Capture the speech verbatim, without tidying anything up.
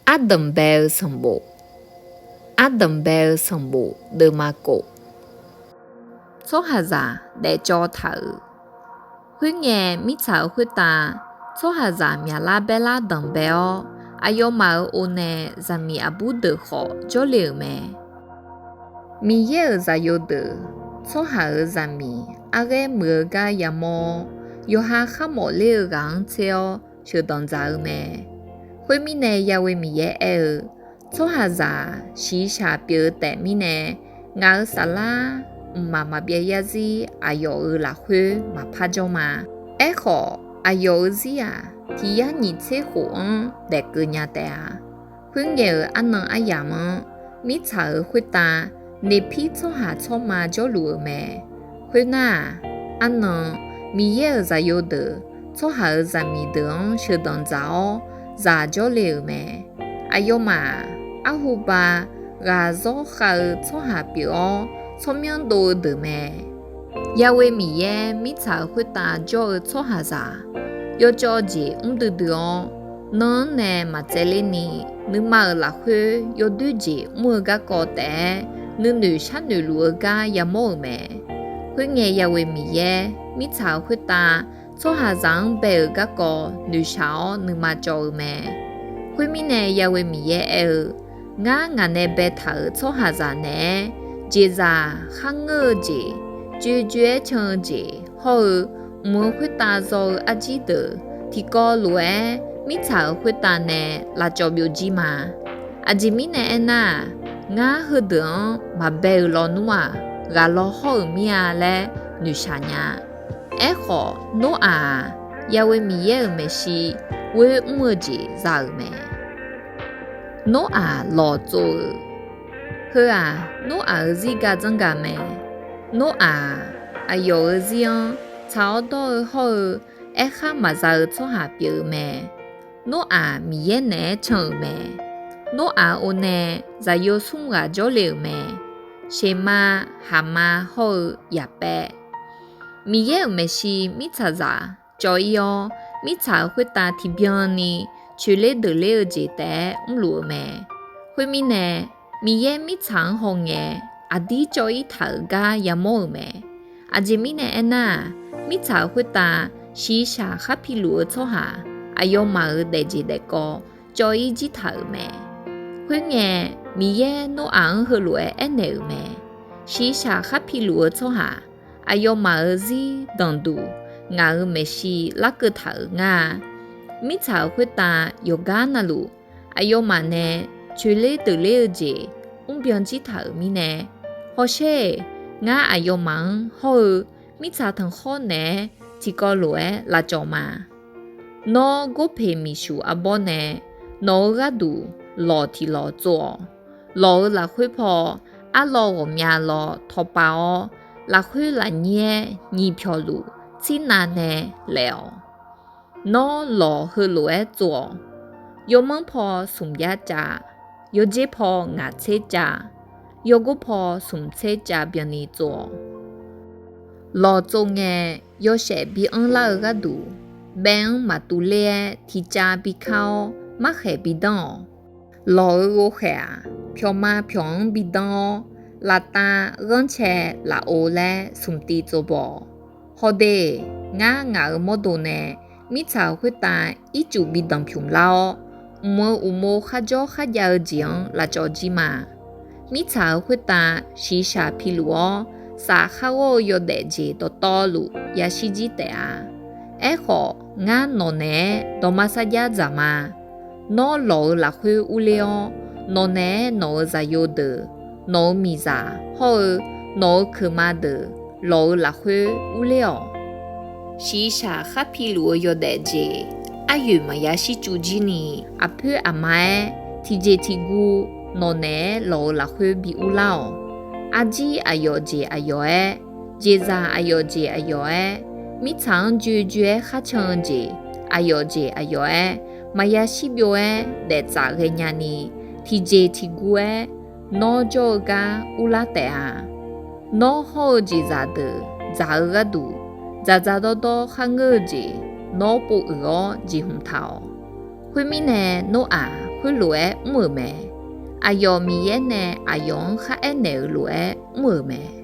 Ardanqbae-eu sanqbof. Ardanqbae-eu sanqbof deuvma kof. Tsawrhaqzaq daefcawv taq-euq. Khoerngae, mirtsaq-euq khoertav tsawrhaqzaq myaqlar baerlar danqbae-awr, aqyawfmaf-euq o nae zaqmiq aqbur deuq khawf jawrle-euq mae. Miqyaer-euq zaqyo deuq, tsawrhaq-euq zaqmiq arghaer muiq-eu gar yamawr-awr, yawqha kharmawf ler-eu ghaq-anr tser-awr sheuqdanq dzaq-eu mae. Khoermirnae, Ya'we Miqyaer aer-eu, Tsawrhaqzaq-aq, shiqshaq pyeuf-eu taef mirnae, ngaq-euq saflar mqmaq maqbyav yarzir aqyawf-euq lafkhoer maqpar jawr ma. Aerkhawf, aqyawf-euq zir-aq, tiq yar nyiq tser khof-anr daef keuv nya taef-a. Khoerngae-euq arnan aryamq-anr, mirtsaq-euq khoertav Neqpir tsawrhaq tsawrma jawrluf-eu mae. Khoernar-aq, arnan, Miqyaer-euq zaqyo deuq tsawrhaq-euq zaqmiq deuq-anr sheuqdanq dzaq-awr zaq jawrle-euq mae. Aqyawfmaf-aq, arhuba ghaq zawr khav-eu tsawrhaq pyeuf-awr, tsawrmyanr dov-eu deuq mae. Ya'we Miqyaer mirtsaq-euq khoertav jawr-eu tsawrhaqzaq, yawcawv jeq mr duidui-awr, nan-anr nae maqtsaevler ni, nuima-euq lafkhoer yawdoer jeq mr-eu garkawv taef-aer nuinoeq sharnoeq luf-eu gar yamawr-euq mae. Khoerngae, Ya'we Miqyaer mirtsaq-euq khoertav tsawrhaqzaq-anr bae-euq garkawv noeqshaq-awr nuima cawv-eu mae. Khoermirnae, Ya'we Miqyaer aer-eu, Ngar ngaq nae baetaq-euq tsawrhaqzaq naeq-aer, jeqzaq kharngeur-eu jeq, joejoe-aer can-eu jeq hawr-eu, mq-euq khoertav zaw-eu arjir deuq tiqkawv lof-aer mirtsaq-euq khoertav nae lavcawv byovjir ma. Aqjeq mirnae aernar-aq, ngar heudeuq-anr maqbae-euq lawnmr-aq, ghaq law hawr-euq mir-a laer noeqshaq nya. Aerkhawf, Noraq-aq, Ya'we Miqyaer-euq maeqshi ghoer mr-eu jeq za-euq mae. Noraq lawq tsov-euq. Heu-aq, Noraq-euq zir gar dzanr gaq mae. Noraq-aq, aqyawf-euq zir-anr tsaq-awr dawr-eu hawr-eu, aerkhar maqza-eu tsawrhaq pyeuf-eu mae. Noraq Miqyaer naeq-aer can-euq mae. Noraq o nae zaqyo smr ghaq jawrle-euq mae. Sheqma, Haqma hawr-eu Yaqpaev. Miqyaer-euq maeqshi mirtsaqzaq cawv-ir-awr, mirtsaq-euq khoertav tiqbyan ni coeqler deuqler-eu jeq taef-aer mrluf-eu mae. Khoermirnae, Miqyaer mirtsaq-anr hawngae, aqdir cawv-ir taq-euq gar yamawr-euq mae. Aqjeq mirnae aernar-aq, mirtsaq-euq khoertav shiqshaq khar piluf-eu tsawrhaq aqyawfmaf-euq daefjeq daefkawv cawv-ir jir taq-euq mae. Khoerngae, Miqyaer Noraq-anr heulof-aer aernaeq-euq mae. Shiqshaq khar piluf-eu tsawrhaq aqyawfmaf-euq zir danqduq ngaq-euq maeqshi larkeuv taq-euq ngar-a. Mirtsaq-euq khoertav yawqgar navluf, aqyawfmaf nae coeqler deuqler-eu jeq mrbyan jir taq-euq mirnae, hawsher-eq, ngar aqyawfmaf-anr hawr-eu mirtsaq tanqkhawr naeq-aer tiqkawv lof-aer lavcawv ma. Nawr, gorpeq miqshuq arbawr nae nawq-euq gharduq lawq tiq lawq tsov-awq. Lawq-euq lafkhoer paw arlawr ghawqmya lawr tawqpav-awr, lafkhoer lafnyir-aer nyiq pyawqluf tsirnav nae laef-awq. Nawr, lawq heulof-aer tsov-awq. Yawmanr paw smq yar cav, yawjer paw ngaq tser cav, yawgor paw smq tser cav byanni tsov-awq. Lawq tsov ngae, yawshaef bi anrlar-eu gharduq, baev-anr maqtuv ler-aer tiqcav bi kar-awr, markhaeq bi danr-awq. Lawq-euq ghovkhaeq-aq, pyawqma pyawq-anr bi danr-awr, laftav, ghanrcae, lafov laer smq tiv tsov baw-awq. Hawde, ngar ngaq-euq mawrdo nae mirtsaq-euq khoertav ircuf bi danqpymq lar-awr, mq-euq uqmov kharjawr kharjav-eu jeq-anr lavcawv jir ma. Mirtsaq-euq khoertav shiqshaq piluf-awr, saf khar ghawr-eu yawdaef jeq dawqtawvluf yashir jir taef-a. Aerkhawf, ngar nawq naeq-aer dawqma sarjax dzaq ma. Nawr, lawq-euq lafkhoer urler-awr, nawq naeq-aer nawq-euq zaqyo deuq, nawq-euq miqzaq hawr-eu nawq-euq keuqma deuq lawq-euq lafkhoer urler-awq. Shiqshaq khar piluf-eu yawdaef jeq aryoeq maqya shir cuv jir ni, aqpoer aqma-aer tiqjeq tiqguv nawq naeq-aer lawq-euq lafkhoer bi urlar-awq. Arjir aqyawf jeq aqyawf-aer, jeqzaq aqyawf jeq aqyawf-aer, mirtsaq-anr joejoe-aer kharcan-eu jeq aqyawf jeq aqyawf-aer, maqya shir byov-aer daeftsaf ghaenya ni, tiqjeq tiqguv-aer nawr jawr-eu gar urlar taef-a. Nawr hawr-eu jeqzaq deuq dzaq-eu gharduq, dzaqdzaq dawrdawr kharngeur-eu jeq nawr pov uiq-awr jeqhmq taq-awq. Khoermirnae, Noraq khoerlof-aer mr-euq mae. Aqyawf Miqyaer nae aqyawf-anr kharaer naeq-euq lof-aer mr-euq mae.